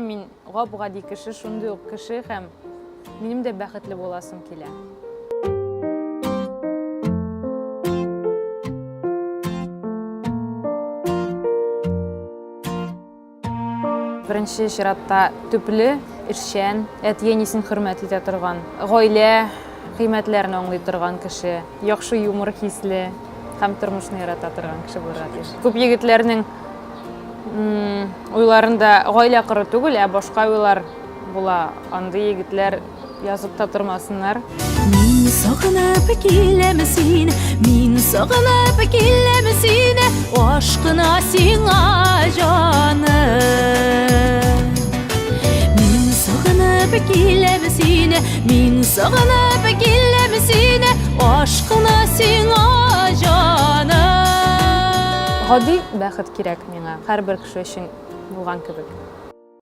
Мин гап-гади кеше, шундый ук кеше һәм минем дә бәхетле буласым килә. Беренче чиратта төпле, эшчән, әти-әнисен хөрмәт итә торган, гаилә кыйммәтләрен аңлый торган кеше, яхшы юмор хисле һәм тормышны ярата торган кеше булырга тиеш. Күп егетләрнең Уйларында гаилә кору түгел, ә башка уйлар була. Андый егетләр язып та тормасыннар. Мин сагынып киләм сине, мин сагынып киләм сине, ашкына сиңа җаным. Мин сагынып киләм сине, мин сагынып киләм сине, ашкына сиңа җаным. Гади бәхет кирәк миңа, һәрбер кеше өчен булган кебек.